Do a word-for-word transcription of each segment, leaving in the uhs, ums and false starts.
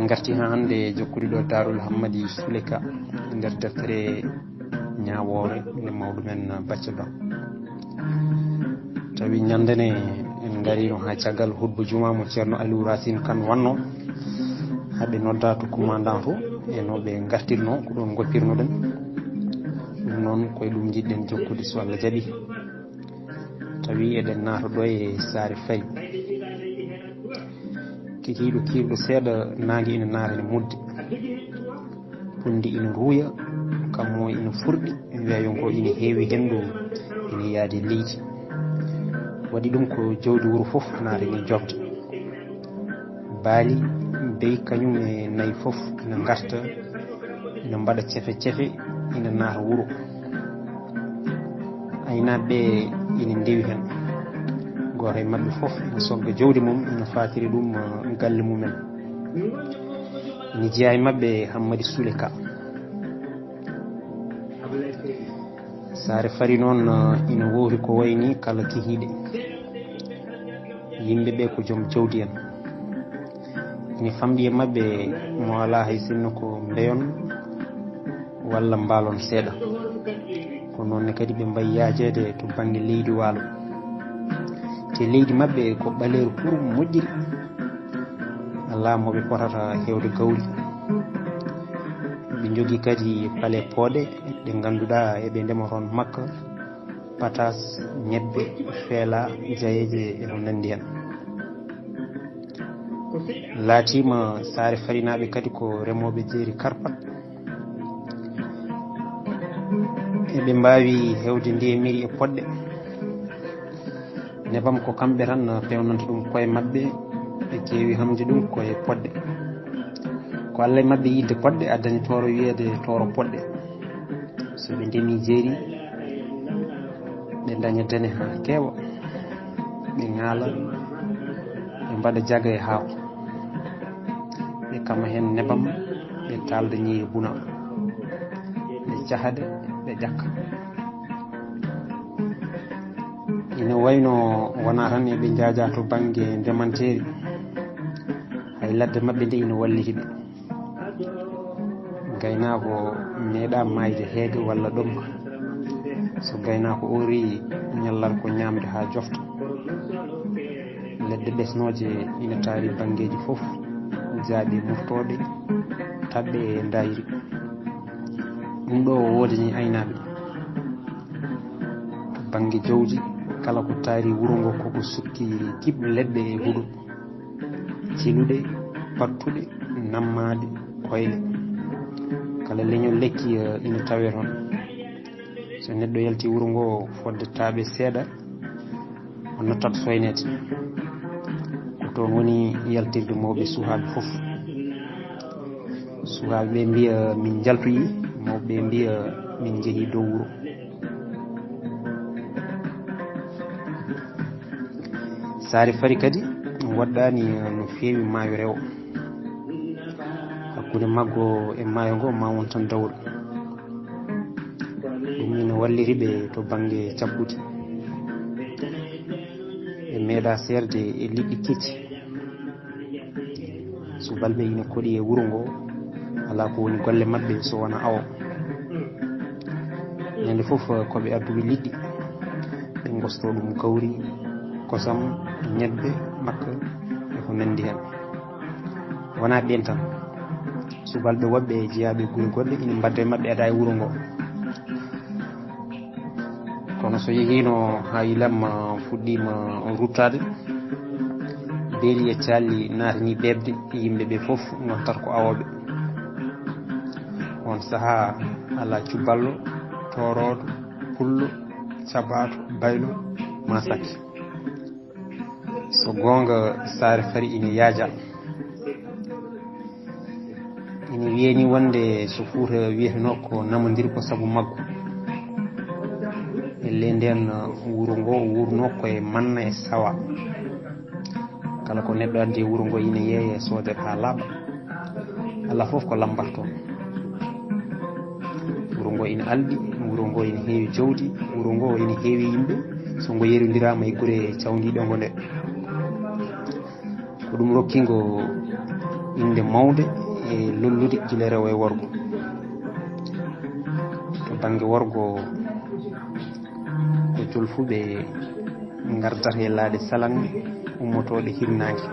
Ngarti haa hannde jokkude ɗo Daarul Hammadi Suleka nder deftere ñaawoore nde mawɗo men Bacca Ba. Tawi ñande ne en ngariino haa caggal hutba juma mo Ceerno Aliou Racine Kane wanno, haa ɓe nodda to commandant to, e no ɓe ngartirno, ko ɗoon ngoppirnoɗen. Ɗum noon, ko e ɗum njiɗɗen jokkude, so Allah jaɓi. Tawi eɗen naata ɗo e Saare Fari. Kikiiɗo kiirɗo seeɗa, naange ina naata ene mudde. Punndi ina ruuya, kammo ina furɗi, weeyo ngo ina heewi henndu, ina yaadi leydi. Waɗi ɗum ko jawdi wuro fof naata ene jofde. Baali, beyi, kañum e nayi fof ina ngarta, ina mbaɗa cefe cefe, ina naata wuro. Aynaaɓe ɓe ina ndewi heen. Gooto e maɓɓe fof ina sogga jawdi mum, ina faatiri ɗum, eh, galle mumen. Ina jeyaa e maɓɓe Hammadi Sule Ka. Saare Fari noon, eh, ina woori ko wayi ni kala kihiiɗe. Yimɓe ɓe ko joom jawdi en. Ina famɗi e maɓɓe mo alaa hay sinno ko mbeyon walla mbaalon seeɗa. Ko noon ne kadi ɓe mbayi yaajeede to bannge leydi waalo. Te leydi maɓɓe ko ɓaleeri kurum moƴƴiri. Alaa mo ɓe potata heewde gawri. Ɓe njogii kadi pale pooɗe ɗe ngannduɗaa eɓe ndema toon makka, pataas, ñebbe, feela, jayeeje e ko nanndi heen. Laatiima Saare Farinaaɓe kadi ko remooɓe jeeri karpat. Eɓe mbaawi heewde ndemiri e poɗɗe. Nebam ko kamɓe tan peewnanta ɗum koye maɓɓe, ɓe keewi hamde ɗum koye poɗɗe. Ko Allah e maɓɓe yiɗde poɗɗe addani tooro wiyeede tooro poɗɗe. So ɓe ndemi jeeri, ɓe ndaña dene haa keewa, ɓe ŋaala, ɓe mbaɗa jaga e haako, ɓe kama heen nebam, ɓe taalda ñiiri buna, ɓe caha ɗe, ɓe ƴakka. Ina wayno wonaa tan eɓe njaaja to bannge ndemanteeri, hay ladde maɓɓe nde ina walliti ɓe. Gaynaako meeɗaa maayde heege walla ɗomka. So gaynaako oo reyi, ñallata ko ñaamde haa jofta. Leɗɗe ɓesnooje ina taari banngeeji fof, jaaɓi murtooɗe, taɓɓe e ndayri. Ɗum ɗo woodani aynaaɓe. To bannge jawdi, kala ko taari wuro ngo koko sukki kiɓ leɗɗe e huɗo, ciluɗe, pattuɗe, nammaaɗe, koyle. Kala leñol lekki, eh, ina tawee toon. So neɗɗo yalti wuro ngo fodde taaɓe seeɗa, o nottat soyneede. Ko toon woni yaltirde mawɓe suhaaɓe fof. Suhaaɓe ɓe mbiya min njaltoyi, mawɓe ɓe mbiya min njehi dow wuro. Saare Fari kadi waɗɗaani no feewi maayo rewo. Hakkunde maggo e maayo ngo ma won tan dawol. Ɗum ina walliri ɓe to bannge cabbude. Ɓe meeɗa seerde e liɗɗi kecci. Subalɓe ina koɗi e wuro ngo, alaa ko woni golle maɓɓe so wonaa awo. Ñande fof ko ɓe adduɓe liɗɗi, ɓe ngosto ɗum gawri, kosam, ñebbe, makka e ko nanndi heen. Wonaa ɓeen tan, subalɓe woɓɓe e jeyaaɓe gure goɗɗe ina mbaɗda e maɓɓe adaa e wuro ngo. Kono so yehiino haa yilam fuɗɗiima ruttaade, beeli e calli naatani ɓeeɓde, yimɓe ɓe fof ngontat ko awooɓe. On sahaa alaa cuballo, tooroodo, pullo, cabaato, baylo, maa sakke. So goonga, Saare Fari ina yaaja. Ina wiyee ni wonde so Fuuta wiyeteno ko namondir ko sabu maggo. Ellee ndeen wuro ngo wuurno ko e manna e sawa. Kala ko neɗɗo addi e wuro ngo ina yeeye soodet haa laaɓa. Alaa fof ko lambar toon. Wuro ngo ina alɗi, wuro ngo ina heewi jawdi, wuro ngo ina heewi yimɓe. So ngo yerondiraama e gure cawndiiɗe ngo nde. Ko ɗum rokki ngo Innde mawnde e lollude gila rewo e worgo. To bannge worgo, ko jolfuɓe ngardata e laaɗe salanŋe ummotooɗe hirnaange.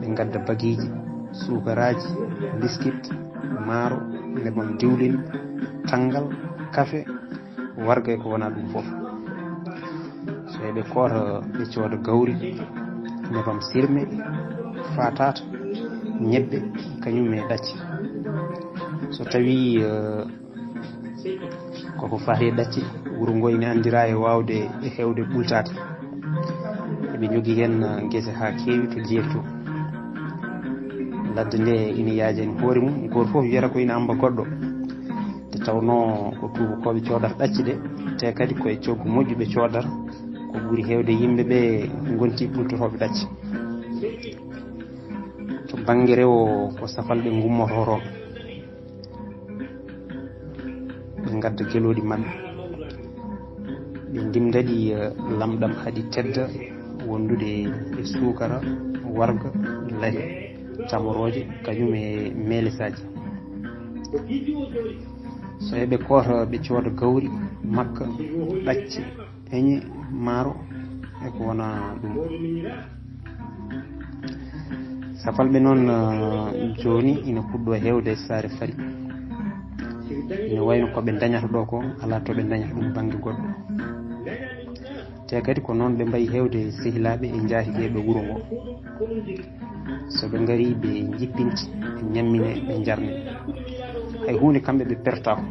Ɓe ngadda bagiiji, suukaraaji, biskit, maaro, nebam diwlin, tanngal, kafe, warga e ko wonaa ɗum fof. So eɓe koota, ɓe cooda gawri, nebam sirme, faataata, ñebbe, kañum e ɗacce. So tawii, eh, koko faati e ɗacce, wuro ngo ina anndiraa e waawde e heewde ɓultaade. Eɓe njogii heen, eh, ngese haa keewi to jeeri to. Ladde nde ina yaajani hoore mum, gooto fof wiyata ko ina ammba goɗɗo. Nde tawnoo ko tuubakooɓe coodata ɗacce ɗe, te kadi ko e coggu moƴƴu ɓe coodata, ko ɓuri heewde yimɓe ɓe ngonti ɓultotooɓe ɗacce. To bannge rewo, ko safalɓe ngummototooɓe. Ɓe ngadda gelooɗi maɓɓe. Ɓe ndimda ɗi, eh, lamɗam haɗi tedda, wondude e suukara, warga, lahi, tamorooje, kañum e meelesaaji. So eɓe koota, ɓe cooda gawri, makka, ɗacce, eñe, maaro, e ko wonaa ɗum. Safalɓe noon, eh, jooni ina puɗɗoo heewde e saare fari. Ina wayno ko ɓe ndañata ɗo ko, alaa to ɓe ndañata ɗum bannge goɗɗo. Te kadi ko noon ɓe mbayi heewde e sehilaaɓe e njaatigeeɓe wuro ngo. So ɓe ngarii, ɓe njippinte, ɓe ñammine, ɓe njarne. Hay huunde kamɓe ɓe pertaako.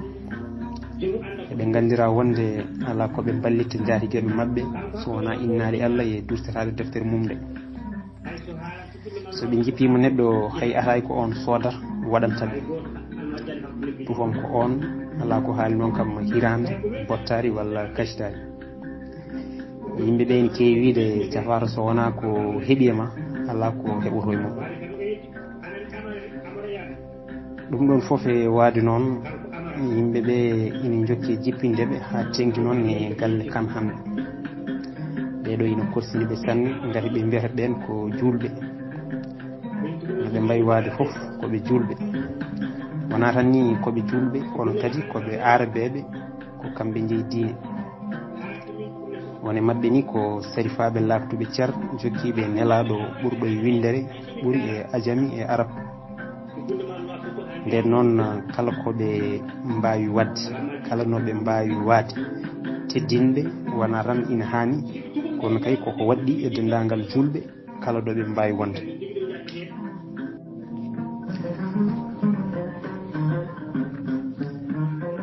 Eɓe nganndiraa wonde alaa ko ɓe mballitta njaatigeeɓe maɓɓe, so wonaa innaade Allah e durtataade deftere mum nde. So ɓe njippiima neɗɗo, hay ataay ko oon soodata waɗanta ɓe. Tufon ko oon, alaa ko haali noon kam hiraande, bottaari walla kacitaari. Yimɓe ɓe ene keewi wiyde, cafaato so wonaa ko heɓi e ma, alaa ko heɓoto e mum. Ɗum ɗoon fof e waade noon, yimɓe ɓe ina njokki e jippinde ɓe haa teeŋti noon e galle Kan hannde. Ɓee ɗo ina korsini ɓe sanne, ngati ɓe mbiyata ɓeen ko juulɓe. No ɓe mbayi waade fof, ko ɓe juulɓe. Wonaa tan ni ko ɓe juulɓe, kono kadi ko ɓe aarabeeɓe, ko kamɓe njeyi diine. Won e maɓɓe ni ko sarifaaɓe laaktuɓe cer, jokkiiɓe nelaaɗo ɓurɗo e winndere, ɓuri e ajami e arab. Nden noon, kala ko ɓe mbaawi waɗde, kala no ɓe mbaawi waade, teddinɓe, wonaa tan ina haani, kono kay koko waɗɗi e denndaangal juulɓe, kala ɗo ɓe mbaawi wonde.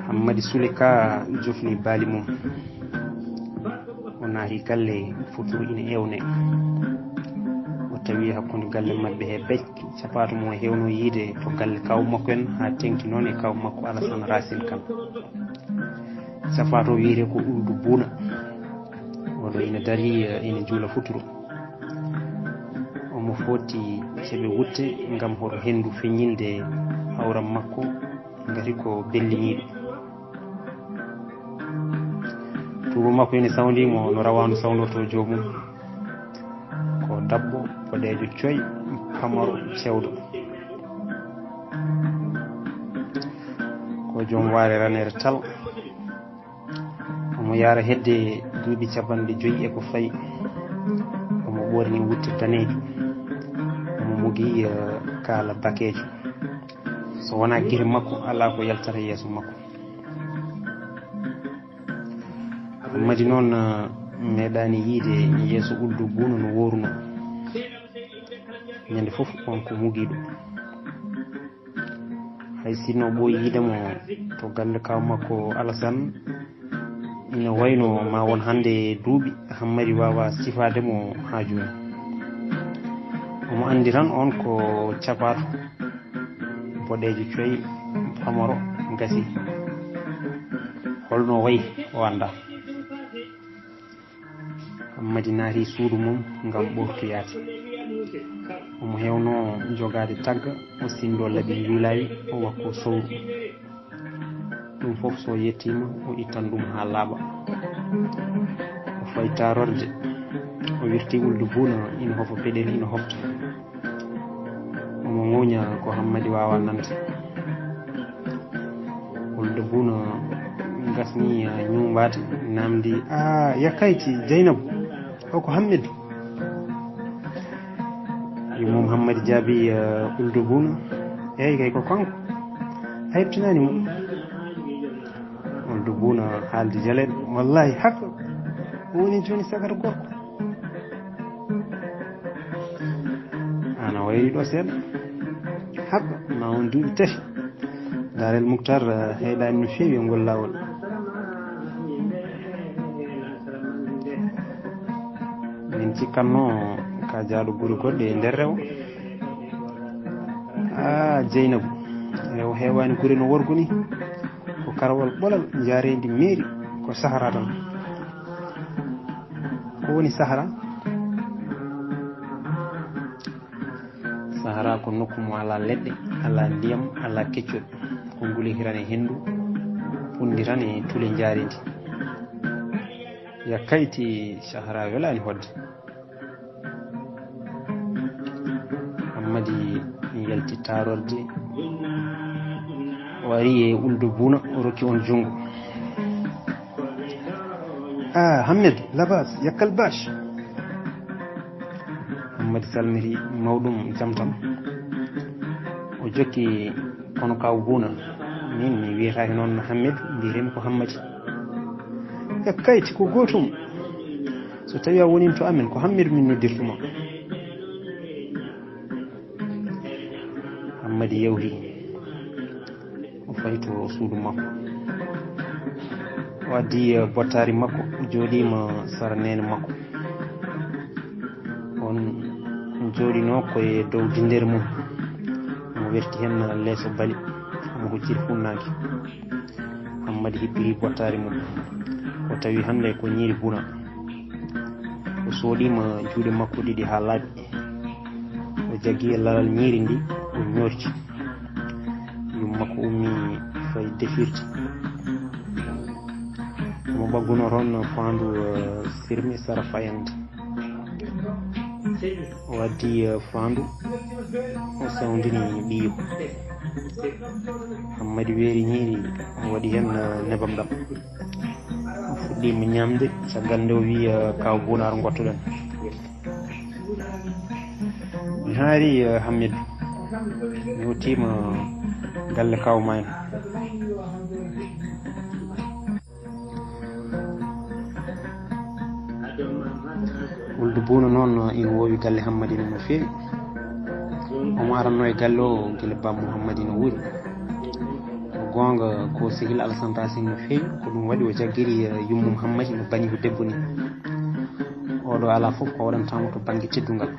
Hammadi Sule Ka jofni baali mum. O naati galle, futuro ina ewne. O tawi hakkunde galle maɓɓe he becc, capato mo heewno yiide to galle kaw makko en, haa teŋti noon e kaw makko Alasan Racine Kan. Capato wiyetee ko Uldu Buuna. Oɗo ina dari, eh, ina juula futuro. Omo foti ceɓe wutte ngam hoto henndu feññinde hawram makko, ngati ko belliniiɗo. Tuuba makko ene sawndii mo no rawaandu sawndortoo joomum. Ko dabbo boɗeejo coy, pamaro, cewɗo. Ko joom waare raneere tal. Omo yaara hedde duuɓi capanɗe joyi e ko fayi. Omo ɓoorni wutte daneejo. Omo mogi, eh, kaala bakeejo. So wonaa gite makko, alaa ko yaltata yeeso makko. Hammadi noon, eh, meeɗaani yiide yeeso Uldu Buuna no woorunoo. Ñande fof, on ko mugiiɗo. Hay sinno ɓooyi yiide mo to galle kaw makko Alasan, ina wayno ma won hannde duuɓi, Hammadi waawa sifaade mo haa jooni. Omo anndi tan on ko capaato, boɗeejo coy, pamaro, gasi. Holno wayi, o anndaa. Hammadi naati suudu mum ngam ɓoortoyaade. Omo heewno jogaade tagga, o sinndoo laɓi njuulaawi, o wakko sowru. Ɗum fof so yettiima, o ittan ɗum haa laaɓa. O fayi taarorde, o wirti Uldu Buuna, ina hofo peɗeli, ina hofta. Muña ko Hammadi waawa nande. Wulde Buuna gasni, ah, ñuumbaade, namdi, "Ah, yakkayti, Jeynabu, o ko Hammadi?" Yummum Hammadi jaabi, ah, Wulde Buuna, "Eey kay, ko kanko. A heɓtinaani mo?" Wulde Buuna haaldi jaleeɗo, "Wallaahi, haka. O woni jooni sagata gorko." Ana wayri ɗo seeɗa. Haɓɓa, ma on duuɓi tati. Daarel Muktar, eh, heyɗaani no feewi e ngol laawol. Min cikkanno ka jaaɗo gure goɗɗe e nder rewo. Ah, Jeynabu, rewo heewaani gure no worgo ni. Ko karawal ɓolal njaareendi meeri ko Sahara tan. Ko woni Sahara? Sahara ko nokku mo alaa leɗɗe, alaa ndiyam, alaa keccol. Ko nguli hiran e henndu, funndi tan e tule njaareendi. Yakkayti, Sahara welaani hoɗde. Hammadi yalti taarorde, o ari e Wulde Buuna, o rokki on junngo. "Ah, Hammadi, labas, yakkal baac." Hammadi salmiti mawɗum jam tan. O jokki, "Kono Kaaw Buuna, min mi wiyetaake noon Hammadi, mbiyetee-mi ko Hammadi." "Yakkayti, ko gootum. So tawii a woniino to amen, ko Hammadi min noddirta ma." Hammadi yawti. O fayi to suudu makko. O addi, eh, bottaari makko, o jooɗiima sara neene makko. On jooɗinoo ko e dow dinndere mum. Omo werti heen leeso bali, omo hucciri funnaange. Hammadi hippiri bottaari mum. O tawi hannde ko ñiiri Buuna. O soɗiima juuɗe makko ɗiɗi haa laaɓi. O jaggi e laral ñiiri ndi, o ñoorti. Yumma ko ummi fayi defirde. Mo ɓagguno toon faandu, eh, sirmi sara fayande. O addi, eh, faandu, o sawndini ɓiyo. Hammadi weeri ñiiri, o waɗi heen, eh, nebam ɗam. O fuɗɗiima ñaamde, caggal nde o wiyi, eh, "Kaaw Buuna, ar ngottoɗen." Mi haari, eh, Hammidu. Mi yottiima galle kaaw ma en. Wuldu Buuna noon ina woowi galle Hammadi no feewi. Omo aranno e galle o gila bammo Hammadi no wuuri. Ko goonga ko sehil Alasan Racine no feewi, ko ɗum waɗi o jaggiri, eh, yummum Hammadi no bani ko debbo ni. Oɗo alaa fof ko waɗantaamo to bannge teddungal.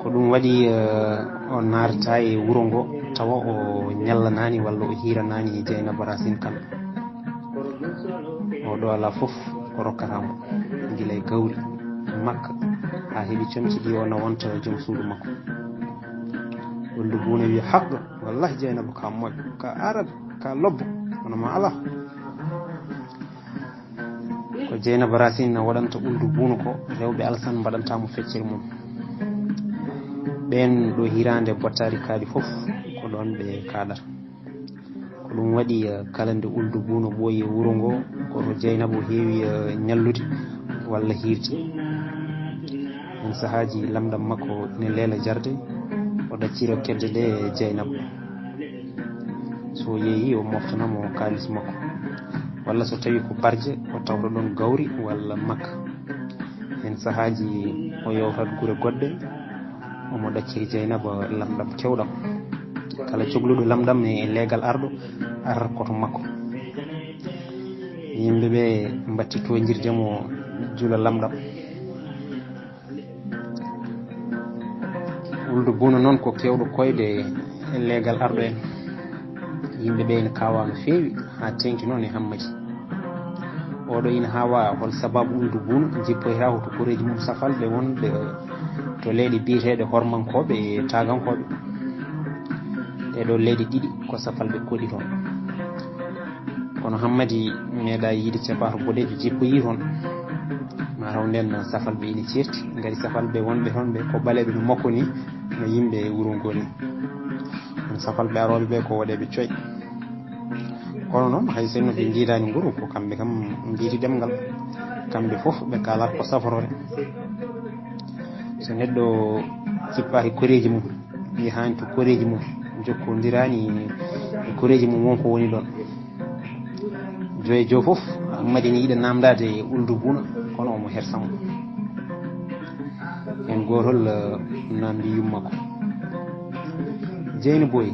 Ko ɗum waɗi, eh, o naarta e wuro ngo tawa o ñallanaani walla o hiiranaani Jeynaba Racine Kane. Oɗo alaa fof ko rokkata mo, gila e gawri, makka, haa heɓi comci ɗi o nawanta joom suudu makko. Wuldu Buuna wiya, "Haqqa, wallahi Jeynaba ka moƴƴo, ka arab, ka lobbo, kono ma alaa." Ko Jeynaba Racine waɗanta Wuldu Buuna ko, rewɓe Alasan mbaɗanta mo feccere mum. Ɓeen ɗo hiraande bottaari kaaɗi fof, ko ɗoon ɓe kaaɗata. Ko ɗum waɗi, eh, kala nde Wuldu Buuna ɓooyi e wuro ngo, ko to Jeynaba o heewi, eh, ñallude walla hiirde. Heen sahaaji lamɗam makko ina leela jarde, o ɗaccira kedde ɗe Jeynaba. So o yeeyi, o moftana mo kaalis makko. Walla so tawi ko barje, o tawta ɗoon gawri walla makka. Heen sahaaji o yewtat gure goɗɗe, omo ɗacciri Jeynaba lamɗam keewɗam. Kala cogluɗo lamɗam e leegal arɗo, arata koto makko. Yimɓe ɓe mbatti toonjirde mo jula lamɗam. Wuldu Buuna noon ko keewɗo koyɗe e leegal arɗo en. Yimɓe ɓe ina kaawaa no feewi, haa teeŋti noon e Hammadi. Oɗo ina haawaa hol sabaabu Wuldu Buuna jippoyta hoto koreeji mum safalɓe wonɓe to leyɗe biyeteeɗe hormankooɓe e taagankooɓe. Ɗee ɗoo leyɗe ɗiɗi ko safalɓe koɗi toon. Kono Hammadi meeɗaa yiide capaato boɗeejo jippoyii toon. Taw nden safalɓe ina ceerti, ngari safalɓe wonɓe toon ɓe ko ɓaleeɓe no makko ni, no yimɓe wuro ngoo ni. Kono safalɓe arooɓe ɓe ko woɗeeɓe coy. Kono noon, hay sinno ɓe njiidaani nguru, ko kamɓe kam njiidi ɗemngal. Kamɓe fof ɓe kaalata ko saforoore. So neɗɗo cippaaki koreeji mum, yahaani to koreeji mum, jokkondiraani e koreeji mum, won ko woni ɗoon. Joy e jo fof, Madina yiɗa naamndaade Uldu Buuna, kono omo hersa mo. Heen gootol, eh, naamndi yumma ko: "Jeyna Boy,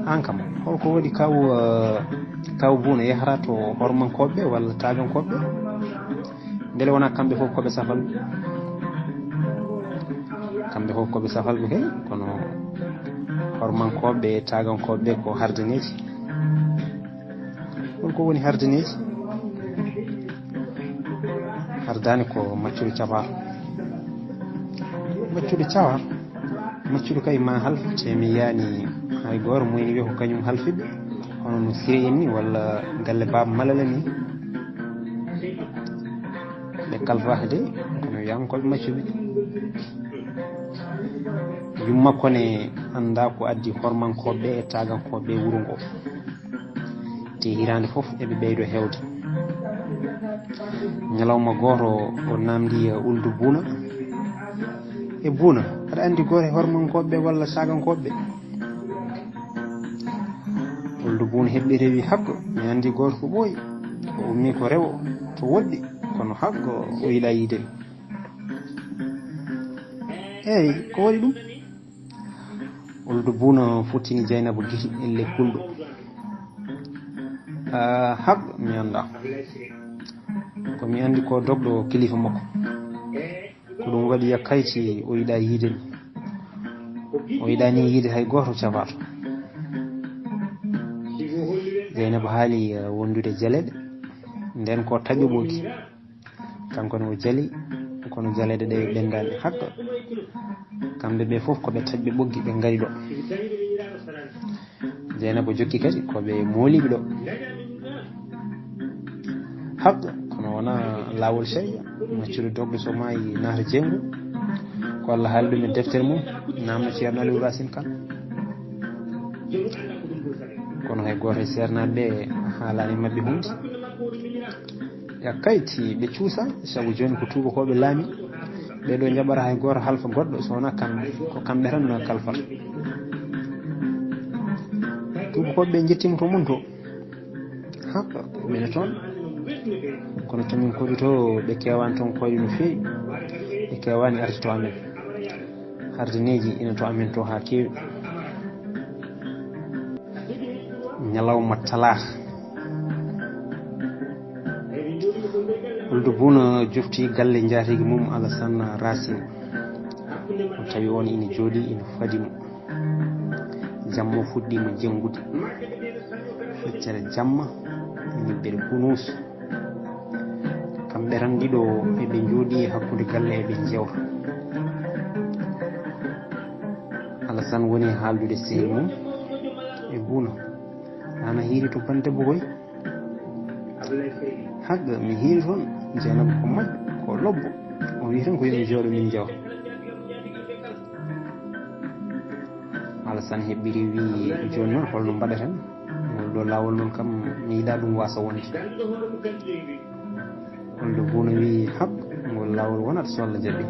aan kam, holko waɗi kaw, eh, kaw Buuna yahata to hormankooɓe walla taagankooɓe? Mbele wonaa kamɓe fof ko ɓe safalɓe?" Kamɓe fof ko ɓe safalɓe kay, kono hormankooɓe, taagankooɓe ko hardaneeji. Holko woni hardaneeji? Hardaani ko maccuɗo cabar. Maccuɗo cabar? Maccuɗo kay ma half, te mi yiyaani hay gooto mo ina wiya ko kañum halfiɓe, hono no Siré en ni, walla galle Baaba Malal en ni. Ɓe kalfaaka de, kono wiyaama ko ɓe maccuɓe. Yumma ko ne annda ko addi hormankooɓe e taagankooɓe wuro ngo. Te hiraande fof eɓe ɓeydo heewde. Ñalawma gooto o naamndi Uldu Buuna: "E Buuna, aɗa anndi gooto e hormankooɓe walla taagankooɓe?" Uldu Buuna heɓɓi rewi: "Haggo, mi anndi gooto ko ɓooyi. O ummii ko rewo to woɗɗi, kono haggo o yiɗaa yiide mi." "Eey, ko waɗi ɗum?" Uldu Buuna fottini Jeynabu gite e lekkulɗo. "Ah, haggo mi anndaa. Ko mi anndi ko dogɗo kilifa makko. Ko ɗum waɗi yakkayti o yiɗaa yiide mi. O yiɗaa ni yiide hay gooto cabar." Jeynabu haali, eh, wondude jaleeɗe. Nden ko taƴo ɓooki. Kanko ne o jali, kono jaleeɗe ɗe ɓenndaani. Hagga, kamɓe ɓe fof ko ɓe taƴɓe ɓoggi, ɓe ngari ɗo. Jeynabu jokki kadi, ko ɓe mooliiɓe ɗo. Hagga, kono wonaa laawol sariya, maccuɗo dogɗo so maayi naata jeengo. Ko Allah haali ɗum e deftere mum, naamno Ceerno Aliou Racine Kane. Kono hay gooto e seernaaɓe ɓe haalaani maɓɓe huunde. Yakkayti ɓe cuusa, sabu jooni ko tuubakooɓe laami. Ɓee ɗoo njaɓata hay gooto halfa goɗɗo, so wonaa kamɓe. Ko kamɓe tan no kalfata. Tuubakooɓe ɓe njettiima to mum to. Haka, mine toon. Kono to min koɗi to, ɓe keewaani toon koyɗe no feewi. Ɓe keewaani arde to amen. Hardineeji ina to amen to haa keewi. Ñalawma talaata, Uldu Buuna jofti galle njaatigi mum Alasan Racine. O tawi oon ina jooɗii, ina fadi mo. Jamma fuɗɗiima jenngude. Feccere jamma, ñibbere kunuus. Kamɓe tan ɗiɗo eɓe njooɗii e hakkunde galle, eɓe njewta. Alasan woni haaldude sehil mum e Buuna. Aan a hiiri to bannge debbo koy? Hagga, mi hiiri toon. Jeynabu ko moƴƴo, ko lobbo. O wiyi tan ko yo min njooɗo, min njewa. Alasan heɓɓiri, wiyi: "Jooni noon, holno mbaɗaten? Ngol ɗoo laawol noon kam, mi yiɗaa ɗum waasa wonde." Uldu Buuna wiyi: "Hab, ngol laawol wonat so Allah jaɓi."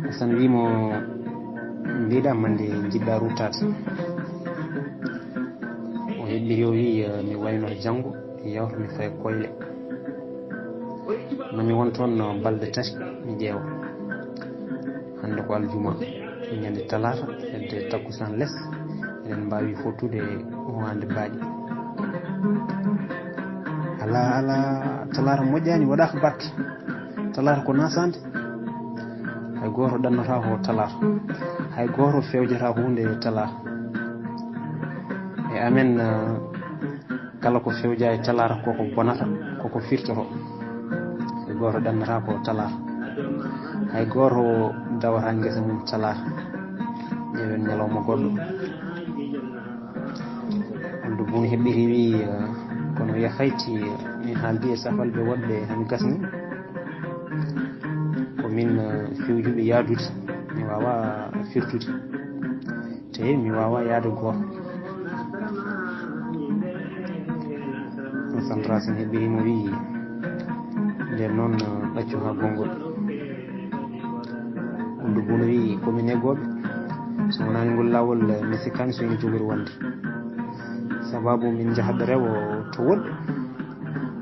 Alasan wiyi mo: "Mbiɗa mande njiɗɗa ruttaade?" O heɓɓiri, o wiyi: "Mi wayno janngo, yawta mi faya Koyle. Ma mi won toon balɗe tati, mi ƴeewa. Hannde ko aljuma, ñande talaata, hedde takkusaan les, eɗen mbaawi fottude huunde baaɗi." "Alaa, alaa, talaata moƴƴaani, waɗaaka barke. Talaata ko nasaande. Hay gooto ɗannotaako talaata. Hay gooto fewjataa huunde talaata. E amen, eh, kala ko fewja e talaata, koko bonata, koko firtoto. Hay gooto ɗannotaako talaata. Hay gooto dawata ngesa mum talaata. Ƴeewen ñalawma goɗɗo." Uldu Buuna heɓɓiri, wiyi: "Eh, kono yahayti, eh, mi Haaldi e safalɓe woɗɓe hami gasni. Ko min, eh, fewjuɓe yaadude, mi waawaa firtude. Te mi waawaa yaade gooto. Alasan Racine heɓɓirii mo, wiyi, "Nden noon, eh, ɗaccu haa gonngol." Wuldu Buuna wiyi, "Ko min eggooɓe. So wonaani ngol laawol, eh, mi sikkaani so ina jogori wonde. Sababu min njahat rewo to woɗɓe."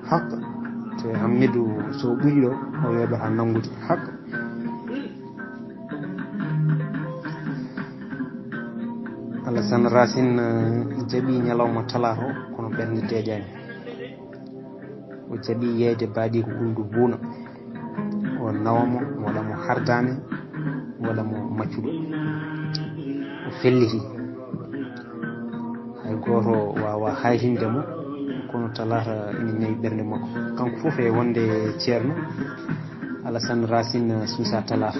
Haq. Te Hammidu, so ɓuri ɗo, o weeɓata nanngude. Haq. Alasan Racine, eh, jaɓi ñalawma talaata o, kono ɓernde deeƴaani. O jaɓi yeeyde baadiiko Wuldu Buuna. O nawa mo, waɗa mo hardaane, waɗa mo maccuɗo. O felliti. Hay gooto waawaa haytinde mo, kono talaata ina newi ɓernde makko. Kanko fof e wonde Ceerno Alasan Racine suusaa talaata.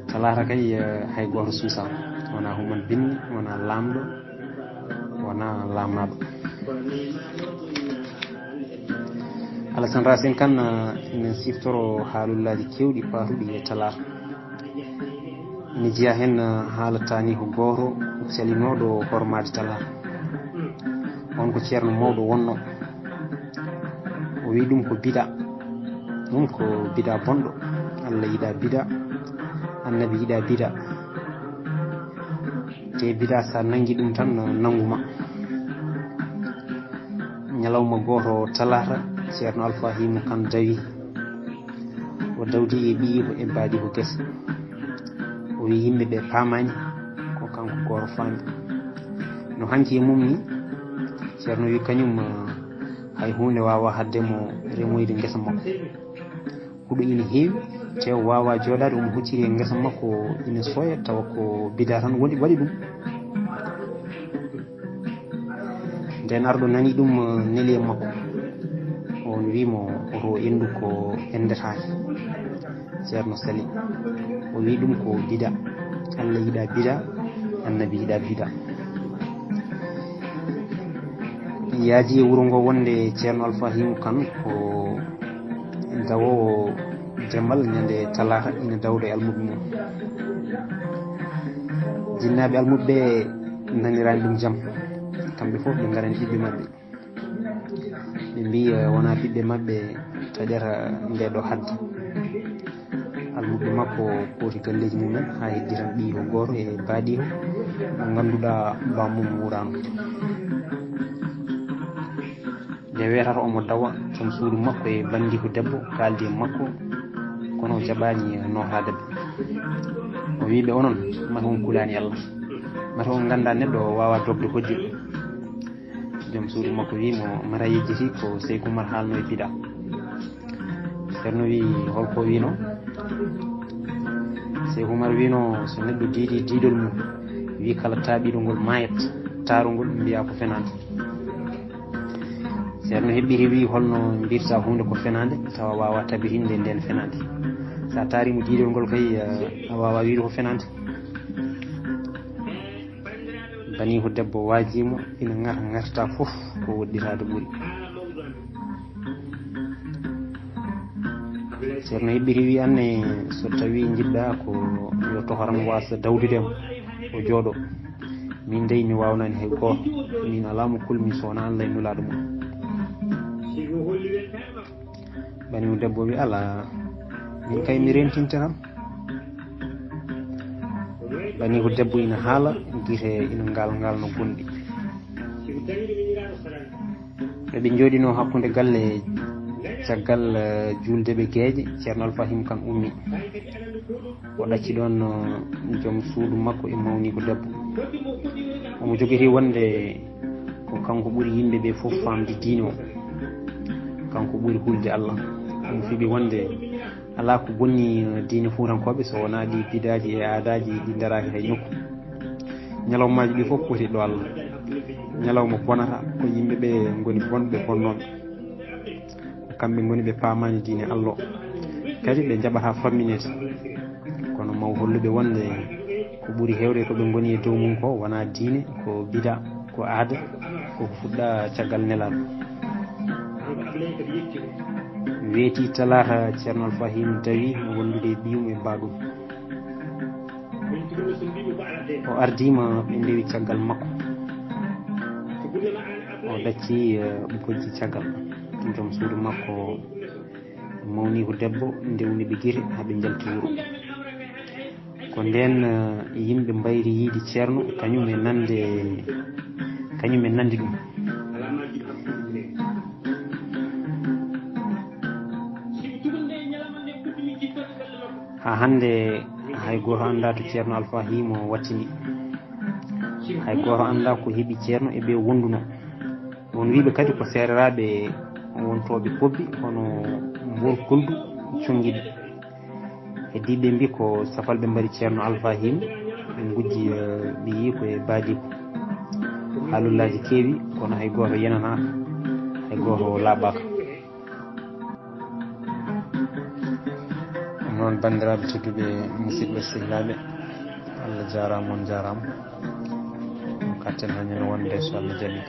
Talaata kay, eh, hay gooto suusaa. Wonaa human binni, wonaa laamɗo, wonaa laamnaaɗo. Alasan Racine Kane, eh, ina siftoro haalullaaji keewɗi paatuɗi e talaata. Ina jeyaa heen, eh, haala taaniiko gooto calinooɗo hormaade talaata. On ko ceerno mawɗo wonnoo. O wiyi ɗum ko bidaa. Ɗum ko bidaa bonɗo. Allah yiɗaa bidaa. Annabi yiɗaa bidaa. Te bidaa, so a nanngi ɗum tan, nanngu ma. Ñalawma gooto talaata, Ceerno Alfahimu Kan dawi. O dawdi e ɓiyiiko e baadiiko gese. O wiyi yimɓe ɓe paamaani, ko kanko gooto faami. No hanki e mum ni, Ceerno wiyi kañum, ah, hay huunde waawaa haɗde mo remoyde ngesa makko. Huɗo ina heewi, te o waawaa jooɗaade, omo hucciri e ngesa makko, ina sooya, tawa ko bidaa tan woni, waɗi ɗum. Nden arɗo nani ɗum, eh, neli e makko. On wi mo, "Oto o enndu ko enndetaake." Ceerno sali. O wi ɗum ko bidaa. Allah yiɗaa bidaa, Annabi yiɗaa bidaa. Yaaji e wuro ngo wonde Ceerno Alfahimu Kan ko dawoowo demal ñande talaata ina dawda e almuɓɓe mum. Jinnaaɓe almuɓɓe naniraani ɗum jam. Kamɓe fof ɓe ngarani ɓiɓɓe maɓɓe. Ɓe mbiyi, eh, wonaa ɓiɓɓe maɓɓe taƴata nde ɗo hadde. Almuɓɓe makko kooti galleeji mumen haa heddi tan ɓiyiiko gooto e baadiiko mo ngannduɗaa bammum wuuraano. Nde weetata omo dawa, joom suudu makko e banndiiko debbo kaaldi e makko, kono o jaɓaani nootaade ɓe. O wiyi ɓe, "Onon, mata on kulaani Allah. Mata on nganndaa neɗɗo o waawaa dogde hojju." Joom suudu makko wiyi mo, "Mata yejjiti ko Seyku Umar haalno e bidaa." Ceerno wiyi, "Holko wiino?" Seyku Umar wiino, "So neɗɗo diidii diidol mum, wiyi kala taaɓiiɗo ngol maayat, taarungol mbiyaa ko fenaande." Ceerno heɓɓiri wiyi, "Holno mbirta huunde ko fenaande, tawa waawaa tabitinde ndeen fenaande? So a taariima diidol ngol kay, a waawaa wiyde ko fenaande." Baniiko debbo waajii mo, ina ŋata, ŋata fof ko woɗɗitaade ɓuri. Ceerno heɓɓiri wiyi, "Aan ne, so tawii njiɗ-ɗaa ko yo tohram waasa dawdude mo, o jooɗo. Min dey mi waawnaani hay gooto. Min alaa mo kulmi so wonaa Allah e Nulaaɗo mum." Baniiko debbo wiyi, "Alaa, min kay mi rentinte tan." Baniiko debbo ina haala, gite ina ngal ngal no gonɗi. Ɓe ɓe njooɗinoo hakkunde galle, caggal, eh, juulde ɓe geeƴe, Ceerno Alfahim Kan ummi. O ɗacci ɗoon, eh, joom suudu makko e mawniiko debbo. Omo jogiti wonde ko kanko ɓuri yimɓe ɓe fof faamde diine o. Kanko ɓuri hulde Allah. Omo fiɓi wonde alaa ko bonni, eh, diine fuutankooɓe so wonaa ɗi bidaaji e aadaaji ɗi ndaraaki hay nokku. Ñalawmaaji ɗi fof poti ɗo Allah. Ñalawma bonata ko yimɓe ɓe ngoni bonɓe bonnooɓe. Ko kamɓe ngoni ɓe paamaani diine Allah o. Kadi ɓe njaɓataa fammineede. Kono maw holluɓe wonde ko ɓuri heewde ko ɓe ngoni e dow mum ko wonaa diine, ko bidaa, ko aada, ko ko fuɗɗaa caggal Nelaaɗo. Weeti talaata, Ceerno Alfaahiim dawi wondude e ɓiyum e baaɗum. O ardiima, ɓe ndewi caggal makko. O ɗacci, eh, bojji caggal. Joom suudu makko mawni ko debbo, ndewni ɓe gite haa ɓe njalti wuro. Ko ndeen, eh, yimɓe mbayri yiide Ceerno, kañum e nande, kañum e nande ɗum. Haa hannde, hay gooto anndaa to Ceerno Alfaahiim wattini. Hay gooto anndaa ko heɓi Ceerno e ɓe wonduno. Won wiiɓe kadi ko seereraaɓe wontooɓe Pobbi, hono Mbool Koldu, Conngiɗi. Heddiiɓe mbii ko safalɓe mbari Ceerno Alfaahiim, ɓe ngujji, eh, ɓe yii ko e baadiiko. Haalullaaji keewi, kono hay gooto yenanaaka, hay gooto laaɓaaka. Ɗum noon, banndiraaɓe tedduɓe, musidɓe sehilaaɓe, Allah jaaraama, on njaaraama. Ɗum katten haa ñande wonde, so Allah jaɓii.